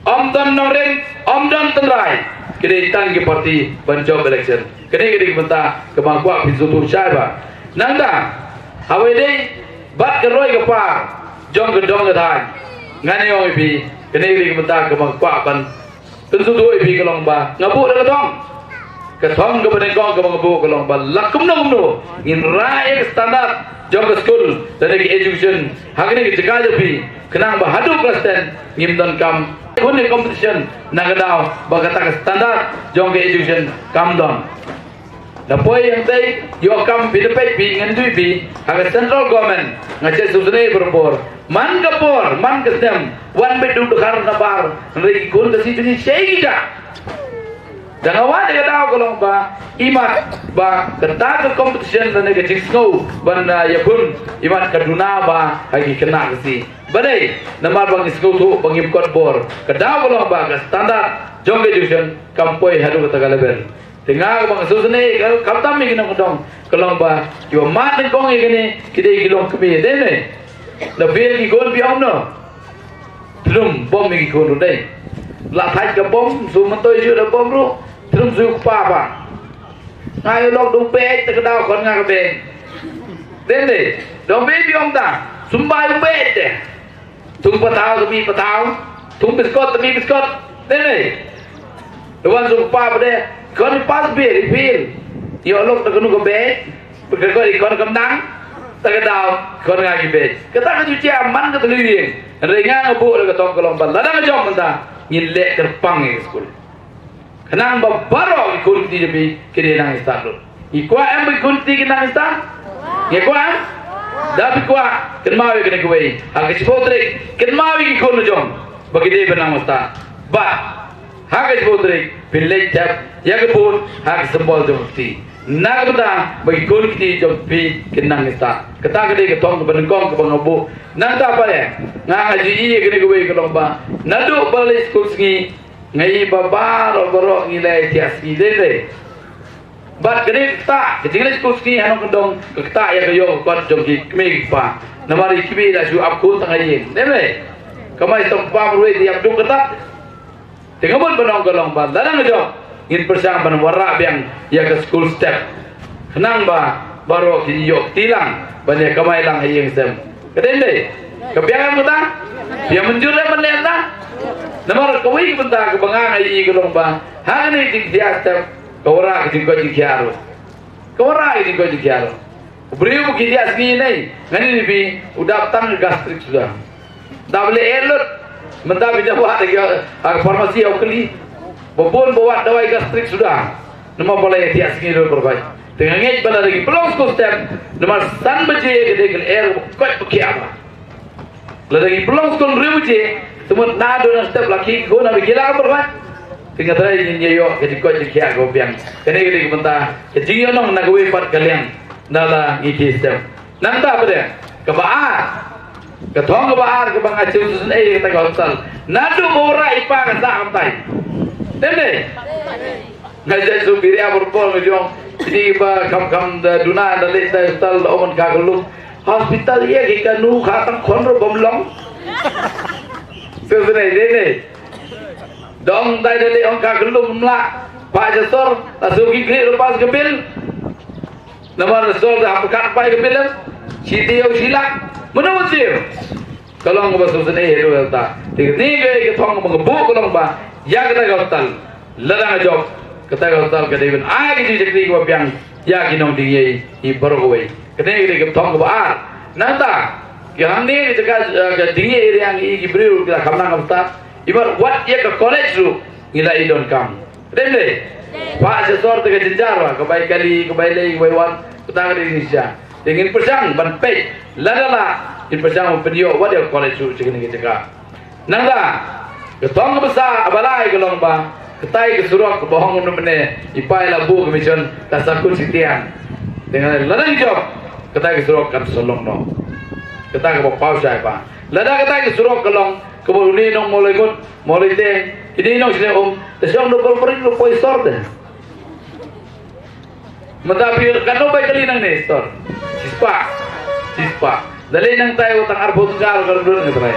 Ym don nongrim, ym don tynrai. Ki dei tang ki party ban jop election. Kane ka dei ka bynta kaba nga kwah phin sngewthuh shai ba. Nangta haba ïadei bad ka roi ka par jong ka dong ka thaiñ. Ngan ïa ong ïa phi kane ka dei ka bynta kaba nga kwah ban pynsngewthuh ïa phi ka long ba nga buh da ka thong. Ka thong kaba nyngkong kaba nga buh ka long ba la kumno kumno ngin rah ïa ka standard jong ka skul lane ka education ha kane ka jaka jong phi khnang ba haduh klas ten ngim donkam khun ïa competition na ka daw ba kata ka standard jong ka education kam don. Da poi hangtei ïoh kam phi da peit phi ngan ïathuh ïa phi ha ka central government nga sngewsynei barabor. Man ka por man ka snem wan beit u dkhar na bar hynrei ki khun ka sngewsynei shei ki ja. Da nga wad ïa ka daw ka long ba imat ba kata ka competition lane ka jingsngew ban ïakhun imat ka duna ba ha ki khynnah Khasi. Balei? Namar ba ngi sngewthuh ba ngim kot bor. Ka daw ka long ba ka standard jong ka education kam poi haduh kata ka level. Te nga kaba nga sngewsynei ka, khamtam ïa ki nongkyndong ka long ba kiba mad nyngkong ïa kane ki dei ki longkmie, dei ne? Da fail ki khun phi ong no. Phi lum bom ïa ki khun ruh dei. La thait ka bom, shu myntoi shuh da bom ruh, trim shu kpa ba. Nga ïa lok du beit, te ka daw khon nga ka beit. Dei ne, dong beit biang ta, sumbai u beit te. Thung patau te mi patau, thung biskot te mi biskot. Dei ne. Dewan shu kpa ba de, khon i pas bir, i bir. Ïa lok te kanu ka beit. Ka khon i khon kam dang, ta ka daw, khon nga ki beit. Kata ka ju jia man ka tlu ïing. Hynrei nga nga buh da ka thong ka long ba lada nga jop mynta, ngin leh kyrpang ïa ka skul. Khnang ba baroh ki khun ki kti jong phi ki dei nang stad lut. Ngi kwah em ba ki khun ki kti ki nang stad? Ngi kwah em? Da phi kwah, kynmaw ïa kane kawei. Ha ka shiphew tarik, kynmaw ïa ki khun jong ba ki dei ban nang stad. Bad ha ka shiphew tarik, phin leit thep ïa ka vote ha ka symbol jong ka kti. Na ka bynta ba ki khun ki kti jong phi kin nang stad. Kata ka dei ka thong kaba nyngkong kaba nga buh. Nangta pat, nga nga ju ïohi ïa kane kawei ka long ba naduh ba leit skul sngi, nga ïohi ba baroh baroh ngi la ïa thiah sngi dei dei. Bad kane ka ktah ka jingleit skul sngi ha nongkyndong, ka ktah ïa ka ïoh ka kot jong ki kmie ki kpa. Namar i kmie la shu ap khun tang ha ïing. Dei ne? Kamai stok kpa marwei te ïap duk kata. Te nga mut ban ong ka long ba lada nga jop, ngin pyrshang ban wanrah biang ïa ka skul step. Khnang ba baroh ki ïoh kti lang ban ïa kamai lang ha ïing sem. Ka dei dei. Ka biang em kata? Biang mynjur em ban leh kata? Namar kawei ka bynta kaba nga nga ïohi ka long ba ha kane ka jingthiah step, ka wanrah ka jingkoit jingkhiah ruh. Ka wanrah ka jingkoit jingkhiah ruh. U briew ba ki thiah sngi ne, nga ïohi phi, u dap tang gastric suda. Dap leh eh lut. Mynta phi da wad ha ka pharmacy ha u kylli. Ba bun ba wad dawai gastric suda. Namar ba la ïa thiah sngi ruh pyrkhat. Te nga ngeit ba lada ki pynlong skul step, namar san baje ka dei ka lyer ba koit ba khiah ba. Lada ki pynlong skul hynriew baje, te mut naduh na step la ki khun ha ba ki la ka pyrkhat. Te nga trai ngin ïa ïoh ka jingkoit jingkhiah kaba biang. Kane ka dei ka bynta ka jingïohnong na kawei pat ka liang. Na la ngi ki step. Nangta pat de, kaba ar. Ka thong kaba ar kaba nga shu sngewsynei ïa kata ka hospital. Naduh ba u Rah i pa ka sah kumtai. Dei ne? Nga jai shu biria bor bor nga jong. Ini ba kham kham da duna da leit da hospital da oman ka ka lum. Hospital ïa ki kanu ka tang khon ro bom long. Sngewsynei dei ne? Dong dai da leit ong ka ka lum mla. Pa ja sor, la shu ki kri ro pas ka bil. Namar sor da hap kat pai ka bilang. Shi tiew shi lak. Mano tiew? Ka long ba sngewsynei ïa u ta. Te ni ka ka thong ba nga buh ka long ba ïa kata ka hospital. Lada nga jop kata ka hospital ka dei ban ai ka jingshakri kaba biang ïa ki nongding ïa i baroh kawei. Kane ka dei ka thong kaba ar. Nangta ki hangne ka jaka ka ding ïa i riang i ki briew ki la kham nang ka bynta. I bar wat ïa ka college ruh ngi la i donkam. Dei ne? Ba sha sor te ka jynjar ba, ka bai kali, ka bai lei, ka bai wan, ka ta ka dei ni sha. Te ngin pyrshang ban peit, lada la, ngin pyrshang ban pynïoh wat ïa ka college shuh sha kane ka jaka. Nangta, ka thong ka basa, ba lai ka long ba, ka tai ka surok, ba hong na mene, i pai la bu ka mission, ka sakut sitian. Te nga lada ngi jop, ka tai ka surok kan sa long noh. Ka ta ka ba pau shai ba. Lada ka tai ka surok ka long, ka ba uni nong moloi mut, Moloi te, kini nong sne um, te song do kol pring lo poi sor te. Mynta phi katno bai kali nangne sor. Shispah. Shispah. Da lei nangtai u tang arphew tyngka ruh ka dun nga trai.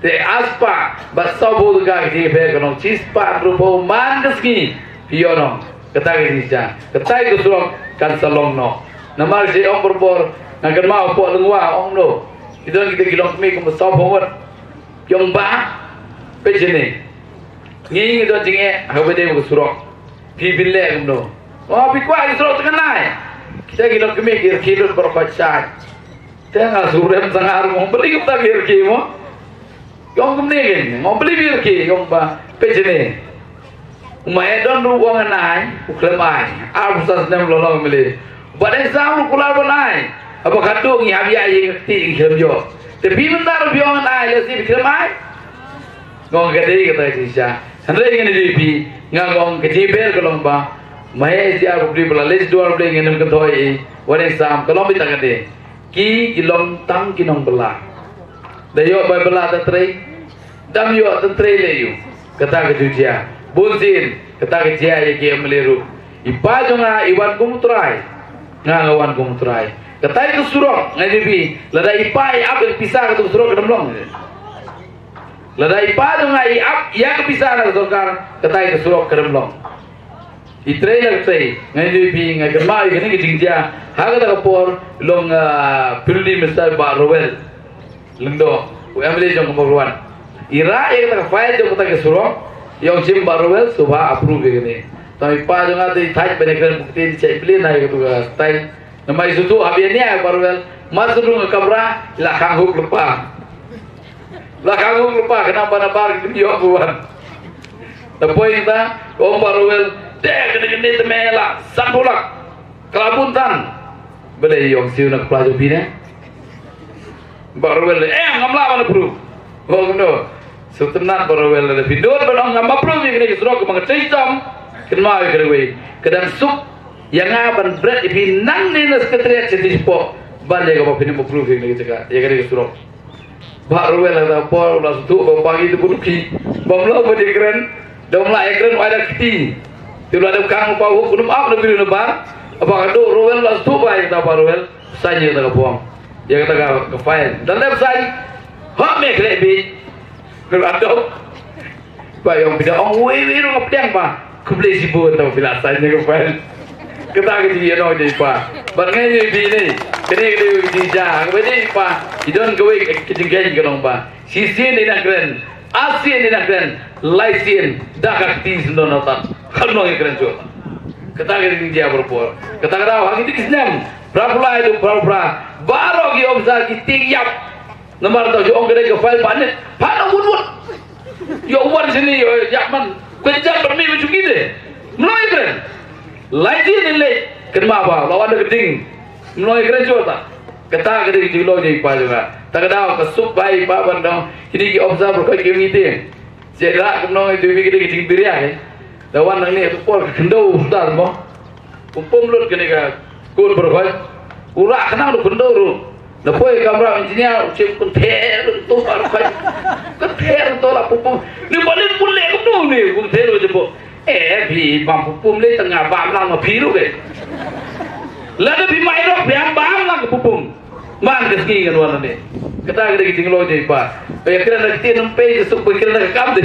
Te arspah bad sawphew tyngka ki pher ka nong shispah ruh phew man ka sngi. Phi ïoh nong. Kata ka jingshisha. Kata ka surok kan sa long noh. Namar shi ong borbor nga kynmaw hapoh Lyngwa ong no. Ki don kita ki longkmie kumba sawphew ngut. Phi ong ba, peit shane. Ngi ngi don jingeh ha kaba ïadei bad ka surok. Phi phin leh kumno? O, phi kwah ka surok tang nai. Kita ki longkmie ki rkhie lut baroh khoit shai. Te nga shu rem sa nga ruh, balei kumta ki rkhie mo? Ki ong kumne kein, nga ong balei phi rkhie, ki ong ba, peit shane. U Mahe don ruh u ong ngan ai, u khlem ai. Arphew san snem la long mele. Bad eng sam ruh kular ban ai. Haba khadduh ngi hap ïaid ïa ka kti ngi khlem ïoh. Te phi mynta ruh phi ong ngan ai, lehse phi khlem ai. Nga ong ka dei kata ka jingshisha. Hynrei ngan ïathuh ïa phi, nga ong ka jingïapher ka long ba Mahe S D R Bapli ba la leit sha duwar Blei ngan ym kynthoi ei. Wat eng sam ka long beit tang kata. Ki, ki long tang ki nongbylla. Da ïoh bai bylla da trei. Dam ïoh da trei leh ïoh. Kata ka ju jia. Bun sien, kata ka jia ïa ki M L A ruh. I pa jong nga i wan kum u trai. Nga nga wan kum u trai. Kata ka surok, nga ïathuh ïa phi, lada i pa i ap ïa ka pisa kata ka surok ka dang long. Lada i pa jong nga i ap ïa ka pisa na ka sorkar, kata ka surok ka rem long. I trei la ka trei, nga ïohi phi, nga kynmaw ïa kane ka jingjia ha kata ka por long, ah, Deputy Minister Bah Rowell Lyngdoh, u M L A jong ka Mawkyrwat. I rah ïa kata ka file jong kata ka surok, i ong shim Bah Rowell, sngewbha approve ïa kane. Tang i pa jong nga te i thait ban ïakren bad ka ktien, i shait plie na ïa kata ka style. Namar i sngewthuh haba ïa nia ïa Bah Rowell, mar shu rung ka kamra, la khang hook lypa. La khang hook lypa, khnang ba nabar kim ïoh ba wan. Te poi nangta, ka ong Bah Rowell, te kane kane te me la sanphew lak. Ka la bun than. Balei, i ong, siew na ka pla jong phi ne? Bah Rowell, eh, ngam lah ban approve. Ong kumno? Sngewtynnat Bah Rowell, lada phi nud ban ong ngam approve ïa kane ka surok kaba nga trei shitom, kynmaw ïa kawei, ka dang suk ïa nga ban bret ïa phi nangne na Secretariat sha shapoh ban ïa kaba phin ym approve ïa kane ka jaka, ïa kane ka surok. Bah Rowell ha kata ka por u la sngewthuh ba u Pangit u duk hi, bym lah ban ïakren, da um lah ïakren u ai da ka kti. Te u la dep khang u pa u hook, um ap na briew na bar. Haba ka dok Rowell u la sngewthuh ba ïa kata, Bah Rowell, sign ïa kata ka form, ïa kata ka, ka file. Da lep sign, hok me khleh beit. Ka la dok. Ba ïa ong phi da ong wei wei ruh nga pdiang ba. Khublei shibun tang phi la sign ïa ka file. Kata ka jingïaroh jong i pa. Bad nga ïohi phi ne, kane ka dei ka jingjia kaba dei i pa. I don kawei ka jingkheiñ ka long ba, shisien i nang kren, arsien i nang kren, laisien da ka kti sngewdon artat. Kam long ïakren shuh. Kata ka jingjia barabor. Kata ka daw ha kiti ki snem, phra phew lai haduh phra phew phra, baroh ki officer ki tieng ïap. Namar tang shu ong ka dei ka file ba net, phah na wut wut. Ïoh wan shane, ïoh ïap man. Ka jam ba mi ba shu kite. Mlong ïakren. Lai dien in leh kynmaw ba la wan da ka ding. Mlong ïakren shuh ta. Kata ka dei ka jinglong jong i pa jong nga. Ta ka daw ka suk ba i pa ban dang. Kine ki officer ba ka ki ngi te. Sha ïa kumno ïa tu, ïa ki dei ki jingbiria, eh. Da wan nangne ha tu por ka khyndew u sdar mo. Pum pum lut kane ka kot baroh khoit. U rah khnang da u khyndew ruh. Da poi kamra engineer u shim kynthei ruh tu baroh khoit. Kynthei ruh tu la pum pum. Ni ba nin pun leh kumno ni kynthei ruh jabo. Eh, phi bam pum pum leh tang nga bam lang ma phi ruh ke. Lada phi mai ruh phi am bam lang pum pum. Man ka sngi ngan wan hangne. Kata ka dei ka jinglong jong i pa. Ba ïakren da ka ktien ym pei, ka suk ba ïakren da ka kam de.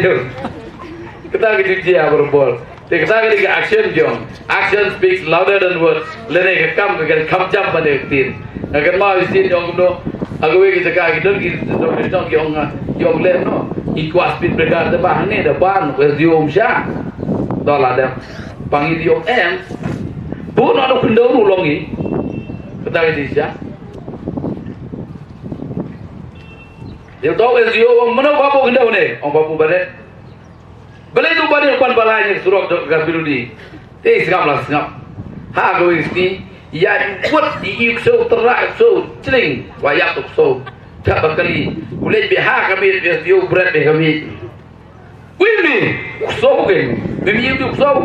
Kata ka jingjia barabor. Te kata ka dei ka action jong. Action speaks louder than words. Lane ka kam ka kan kham jam ban da ka ktien. Nga kynmaw shisien i ong kumno. Ha kawei ka jaka ki don ki don ki don ki ong, ah, ki ong lem no. I kwah speed breaker te ba hangne da ban wes di um sha. Da la dem. Pang i di ong em. Bu no no khyndew ruh long i. Kata ka dei sha. Ïa uto u S D O u ong, mano ba buh khyndew ne? Ong ba buh Badet. Balei tu Badet u pan ba lai ne surok jong ka Biluni? Te sngap la sngap. Ha kawei ka sngi ïa wut ïa u ksew, tyrrah u ksew, chling wa ïap u ksew. Thep ba kali. U leit beh ha ka miet, u S D O u bret beh ha ka miet. Ui mi, u ksew ke. Me mi u ksew.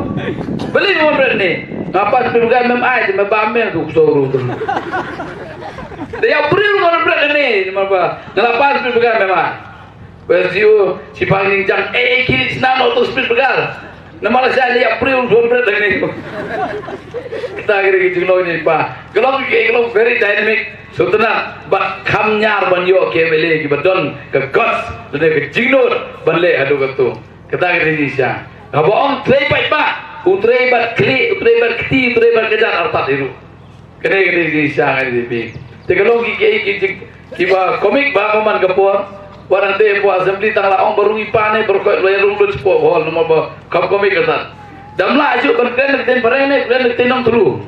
Balei u bret ne? Nga pat pynbeit mem ai, me ba me u ksew ruh. Da ïa briew u bret ne, namar ba nga la pat pynbeit mem ai. Wes yu, si pang ning jang, eh, kini sna no tu speed begal. Namar la sa ïa briew u bret ne. Kita kiri ki jinglong ne pa. Ka long ki, ka long very dynamic. Sngewtynnat bad kham ñiar ban ïoh ki M L A kiba don ka guts lane ka jingnud ban leh haduh katto. Kata ka dei jingshisha. Haba ong trei paidbah, u trei bad khlieh, u trei bad kti, u trei bad kjat artat hi ruh. Kane ka dei jingshisha ngan ïathuh. Te ka long ki, ki, ki, ki, kiba komik ba ka man ka por. Wat hangtei hapoh assembly tang la ong ba rung i pa ne, baroh khoit la ïa rung lut shapoh hall namar ba kham komik artat. Dam lah shuh ban kren na ka ktien phareng ne, kren na ka ktien nongtru.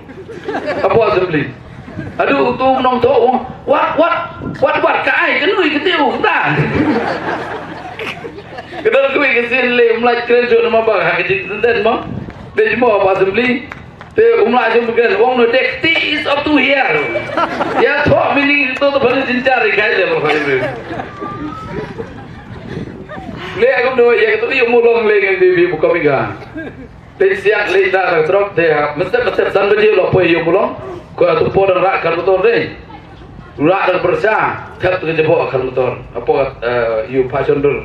Hapoh assembly. Haduh utu u nongthoh u ong, wat, wat, wat, wat, ka ai, ka nui, ka tiu, ka ta. Ka don kawei ka sien lei, um lah kren shuh namar ba ha ka jingtynten mo. Dei mo hapoh assembly. Te um lah shuh ban kren, u ong no, the kti is up to here. Ïa thoh meaning to, to phan jynjar i kai le, baroh khoit. Lei kumno, ïa katu ïa u Mulong lei ngan dei bi buka mi ga. Te siang leit da ka trok te ha. Mestep mestep san baje u la poi ïa u Mulong. Ko atu po dang rah kar motor de. Rah da ka pyrsa. Thep te ka jabo kar motor. Hapoh, eh, ïa u Pha Shon Dur.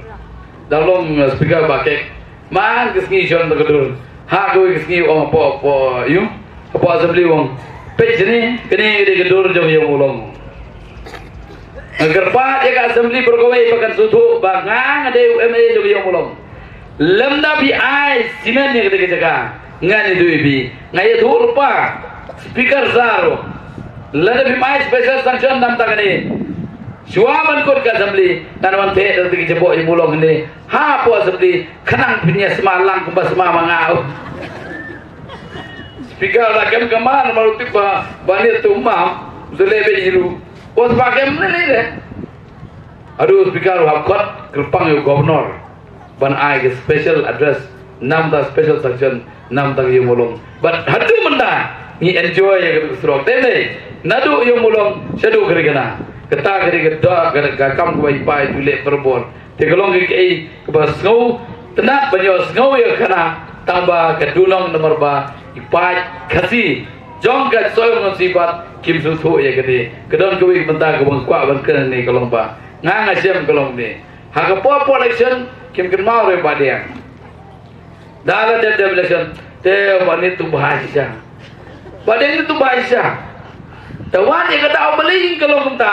Dang long, eh, speaker ba kek. Man ka sngi shon da ka dur. Ha kawei ka sngi u ong hapoh, hapoh, ïa u. Hapoh assembly u ong. Peit shane, kane ka dei ka dur jong ïa u Mulong. Nga kyrpad ïa ka assembly baroh kawei ba kan sngewthuh ba nga nga dei u M L A jong ka Ïew Mawlong. Lymda phi ai cement ïa kata ka jaka, ngan ïathuh ïa phi. Nga ïathuh lypa, speaker sir ruh, lada phim ai special sanction na ka bynta kane, shuwa ban kut ka assembly ngan wan theh da kata ka jaboh Ïew Mawlong hangne hapoh assembly, khnang phin ïa sma lang kumba sma ma nga. Speaker la kem kamar, mar u tip ba ba ne tu mam, zule be iru. Bos ba kem ne ne de. Aduh, speaker, u hap khot kyrpang ïa u governor ban ai ka special address, na ka bynta special sanction na ka bynta ka Ïew Mawlong. Bad haduh mynta ngi enjoy ïa ka surok. Te ne, naduh Ïew Mawlong shaduh Karikana, kata ka dei ka da ka, ka kam kaba i pai tu leh barabor. Te ka long ka, kaei kaba sngewtynnat ban ïohsngew ïa kane, tang ba ka duna namar ba i paid Khasi jong ka Sohiong Naduh Shipat kim sngewthuh ïa kane. Ka don kawei ka bynta kaba nga kwah ban kren ne, ka long ba nga nga shem ka long ne, ha ka por por election kim kynmaw re Bah Dieng. Da la dep dep election, te Bah Nit tu bha shisha. Bah Dieng tu bha shisha. Te wat ïa ka daw ba lei ka long kumta.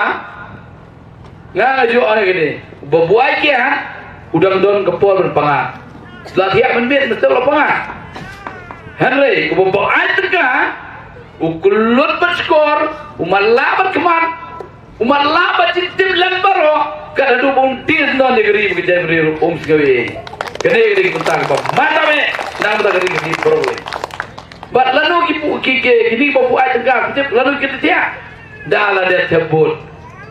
Nga nga ju ong ïa kane, ba buaid ki ha u dang don ka por ban panga. La thiah mynmiet mesti la panga. Hynrei uba buaid tyngka, u kyllut bad skor, u matlah bad khmat, u matlah bad jingtip lem baroh, ka da du bun tis non ïa ka ri ba ka jaitbynriew um sngew ïa. Kane ka dei ka bynta ba mata me, na ka bynta ka ri ka ri baroh. Bad lano ki pu ki ke kini ba buaid tyngka, ki tip lano ki tip. Da la dep thep vote,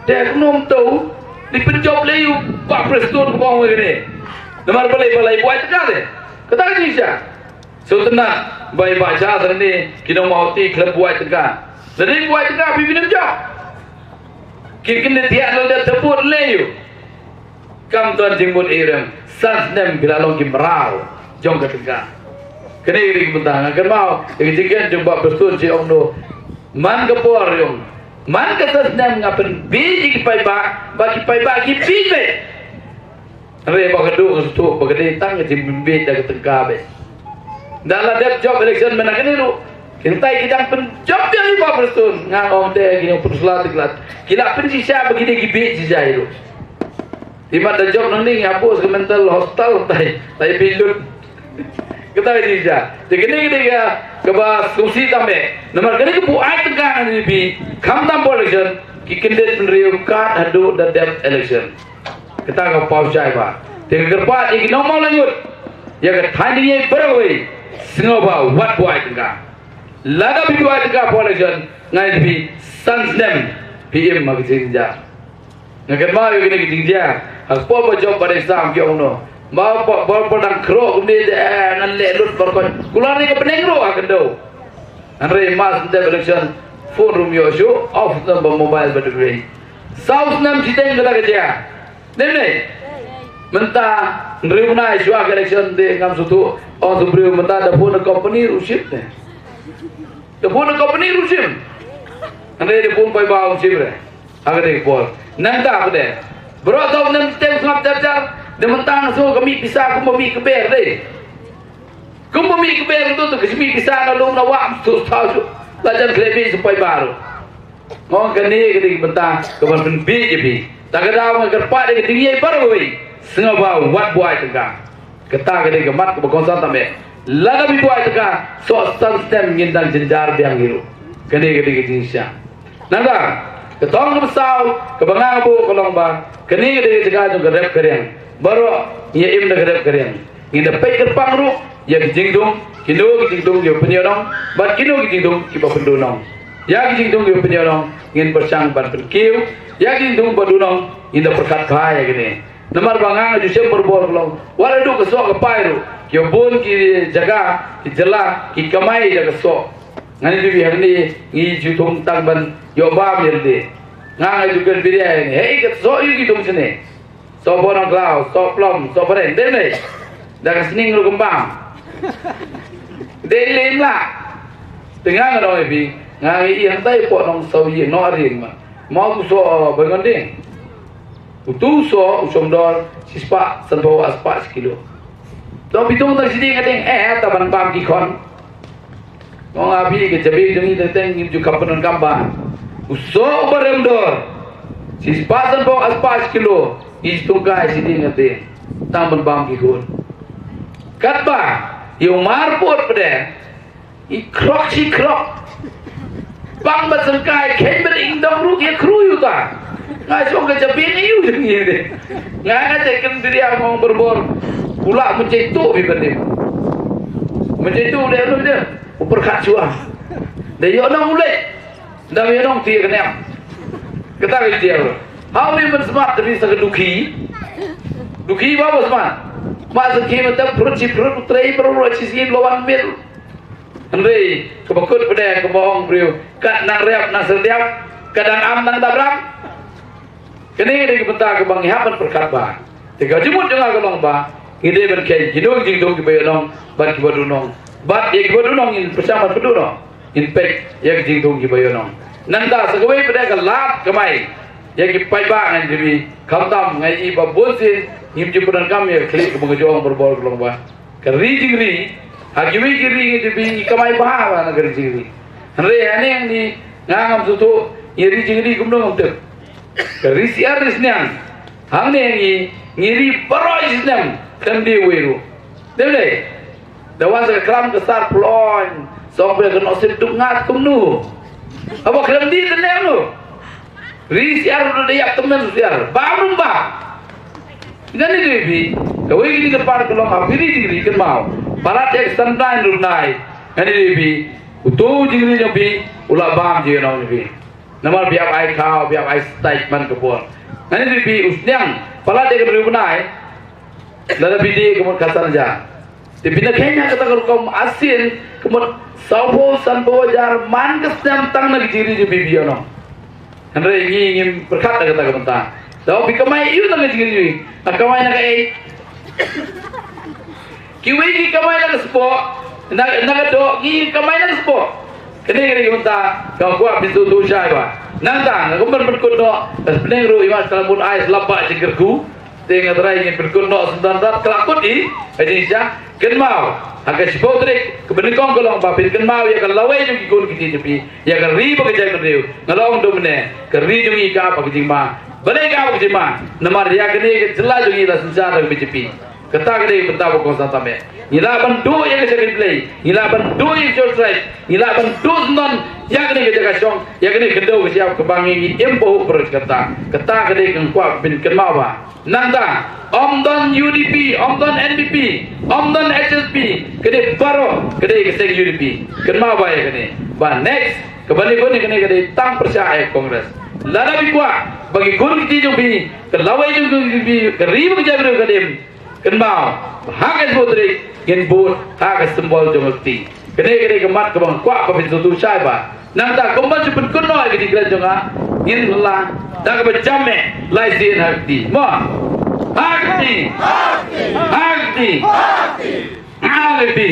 te kumno to di pynjop lei u Bah Prestone, kumno ong kane. Namar balei, balei buaid tyngka te. Kata ka jingshisha. Sngewtynnat ba i Bah Shah sa ne ki nong Mawhati khlem buaid tyngka. Lada buaid tyngka phi phi nang jop. Ki kyndit thiah la dep thep vote lei u. Kam don jingmut ïa rem, san snem phi la long ki mraw jong ka tyngka. Kane ka dei ka bynta nga kynmaw ïa ka jingkren jong Bah Prestone, shi ong no, man ka por ïong, man ka san snem nga pynbiej ïa ki paidbah, ba ki paidbah ki biej beit. Hynrei ba ka duk nga sngewthuh ba ka dei tang ka jingpynbiej da ka tyngka beit. Da la dep jop election mynta kane ruh, kyntai ki dang pynjop biang ïa Bah Prestone, nga ong te ki nongpynshlur ki la, ki la pynshisha ba ki dei ki biej shisha ïa ruh. Imat da jop nangne ngi hap buh ka mental hospital tai, tai bilut. Kata ka dei ja. Te kane ka dei ka kaba sngewsih tam eh. Namar kane ka buaid tyngka ngan ïa phi, khamtam por election, ki kyndit bynriew kat haduh da dep election. Kata ka paw shai ba. Te ka kyrpad ïa ki nongmawlai ngut, ïa ka thaiñ Dieng Ïai baroh kawei, sngewbha wat buaid tyngka. Lada phi buaid tyngka por election, ngan ïa phi san snem phi im ha ka jingjia. Nga kynmaw ïa kine ki jingjia. Ha ka por ba jop ba dei sam ki ong no, ba ba ba ba dang khroh kumne te, eh, ngan leh lut barkot. Kular ni ka bneng ruh ha ka dau. Hynrei mas dep election, phone ruh ym ïoh shuh, off snem ba mobile ba duk rei. Saw snem shiteng kata ka jia. Dei ne? Mynta hynriew bnai shuwa ka election te ngam sngewthuh. Ong sa briew mynta da phone company ruh shim ne. Da phone company ruh shim. Hynrei da phone paidbah ym shim re. Ha kata ka por. Nangta pat de, baroh saw snem te sngap jar jar. De mynta nga sngew ka mih pisa kumba mih ka ber de. Kumba mih ka ber tu tu ka mih pisa na lum na wah tu thaw shu. La jan khleh bih sa paidbah ruh. Nga ong kane ka dei ka bynta kaba pynbiej ïa phi. Ta ka daw nga kyrpad ïa ka Dieng Ïai baroh kawei, sngewbha wat buaid tyngka. Kata ka dei ka mat kaba kongsan tam eh. Lada phi buaid tyngka, soh san snem ngin dang jynjar biang hi ruh. Kane ka dei ka jingshisha. Nangta ka thong kaba saw kaba nga buh ka long ba kane ka dei ka jaka jong ka rep ka riang. Baroh ngi ïa im da ka rep ka riang. Ngin da peit kyrpang ruh ïa ki jingdum, kino ki jingdum kiba pynïoh nong bad kino ki jingdum kiba pynduh nong. Ïa ki jingdum kiba pynïoh nong ngin pyrshang ban pynkiew, ïa ki jingdum ba duh nong ngin da pyrkhat bha ïa kine. Namar ba nga nga ju shem barabor ka long, wat la duh ka soh ka pai ruh, kiba bun ki jaka, ki jylla ki kamai da ka soh. Ngan ïathuh ïa kane, ngi ju thung tang ban ïoh bam ïa lade. Nga nga ju kren biria ïa kane, hei ka soh ïa ki thung shane. Soh Bor Nongkhlaw, soh Plom, soh Phareng, dei ne? Da ka sning ruh kam bam. Dei lem lah. Te nga nga ong ïa phi, nga ngi ïa hangtai hapoh Nongsaw ïing, Nongarieng ma. Ma u soh, uh, Baigon Dieng. Utu u soh u shong dor shispah sanphew spah shi kilo. To phi thung tang shi dieng ka dieng, eh, ta ban bam ki khon. Nga ong ïa phi ka jabieng jong ngi teng teng ngim ju kham pyndonkam ba u soh uba rem dor. Shispah sanphew, arspah shi kilo, ngi ju tungkai shi dieng ka dieng. Tang ban bam ki khun. Katba ïa u mar pud pat de, i khrok shi khrok. Pang bad sengkai, kheiñ bad ing dong ruh ïa khru ïa uta. Nga shong ka jabieng ïa u jong ngi de. Nga nga te ken diri a mong berbor. U lah mynjai tu bi ban de. Mynjai tu de, anu de. U pyrkhat shuwa. De ïoh nong u leit. Dang ïa nong ti ka niam. Kata ka tiar. Hau ni ban smat tapi sa ka dukhi. Dukhi ba ba smat. Ma sa ki mata prut si prut, trei prut, prut si si lawan mil. Hynrei kaba kut pdeng kaba ong briew, kat nang rep nang serdiap, kat dang am nang dap rap. Kane ka dei ka bynta kaba ngi hap ban pyrkhat ba, te ka jingmut jong nga ka long ba ngi dei ban kheiñ kino ki jingdum kiba ïoh nong bad kiba duh nong. Bad ïa kiba duh nong ngin pyrshang ban pynduh nong, ngin peit ïa ki jingdum kiba ïoh nong. Nangta sa kawei pat de ka lad kamai ïa ki paidbah ngan jybi, khamtam nga i ba bun sien ngim ju pyndonkam ïa ka khlieh kaba nga ju ong barabor ka long ba ka ri jingri, ha kiwei ki ri ngi jybi ngi kamai bha bha na ka ri jingri. Hynrei hangne ngi, nga ngam sngewthuh ngi ri jingri kumno ngam tip. Ka ri syiar ri sniang. Hangne ngi, ngi ri baroh shi snem khlem die uwei ruh. Dei ne? Da wan sa ka klam ka sar ploiñ, song phi ka nusip duk ngat kumno. Haba khlem die te ne no. Ri syiar ruh da ïap tymmen syiar. Bam ruh bam. Ngan ïa dei phi, kawei ka jingkyrpad ka long ha phi ri jingri kynmaw. Palat ïa ka Sanblai Rymnai. Ngan ïa dei phi, uto u jingri jong phi u la bam jingïohnong jong phi. Namar phi hap ai khaw, phi hap ai stait man ka por. Ngan ïa dei phi, u sniang, palat ïa ka Rymnai. Lada phi die ka mut ka san hajar. Te phi na kheiñ ha kata ka rukom arsien ka mut sawphew sanphew hajar man ka snem tang na ki jingri jong phi phi ïohnong. Hynrei ngi ngim pyrkhat da kata ka bynta. Te phi kamai ïa u na ka jingri, nga kamai na kaei? Kiwei ki kamai na ka spok, na, na ka doh, ngi kamai na ka spok. Kane kane ka bynta ka kwah phin sngewthuh shai ba nangta nga kumban pynkut noh, ka spneng ruh i mat ka la mut ai slap ba jingkyrkhu. Te nga trai ngin pynkut noh sngewthuh, ka la kut i ka jingshisha. Kynmaw ha ka shiphew tarik kaba nyngkong ka long ba phin kynmaw ïa ka lawei jong ki khun ki kti jong phi, ïa ka ri bad ka jaitbynriew. Nga la ong da u mynne, ka ri jong ngi ka ap ha ka jingma. Balei ka ap ha ka jingma? Namar ïa kane ka jylla jong ngi la synshar da ka B J P. Kata ka dei ka bynta ba kongsan tam eh. Ngi lah ban duh ïa ka shakri Blei, ngi lah ban duh ïa ka jingtrei, ngi lah ban duh syndon ïa kane ka jaka shong, ïa kane ka khyndew ka shyiap kaba ngi, ngi im pahuh baroh shi katta. Kata ka dei ka kwah phin kynmaw ba nangta, ym don U D P, ym don N P P, ym don H S P, ka dei baroh ka dei ka seng U D P. Kynmaw ba ïa kane, ba next kaba ngi bun ïa kane ka dei tang pyrshah ïa ka Congress. Lada phi kwah ba ki khun ki kti jong phi, ka lawei jong ki khun ki kti jong phi, ka ri bad ka jaitbynriew kan im, kynmaw ba ha ka shiphew tarik ngin bud ha ka symbol jong ka kti. Kane ka dei ka mat kaba nga kwah ba phin sngewthuh shai ba nangta kumba ju pynkut noh ïa ka jingkren jong nga, ngin la da kaba jam eh lai sien ha ka kti. Mo? Ha ka kti. Ha ka kti. Ha ka kti.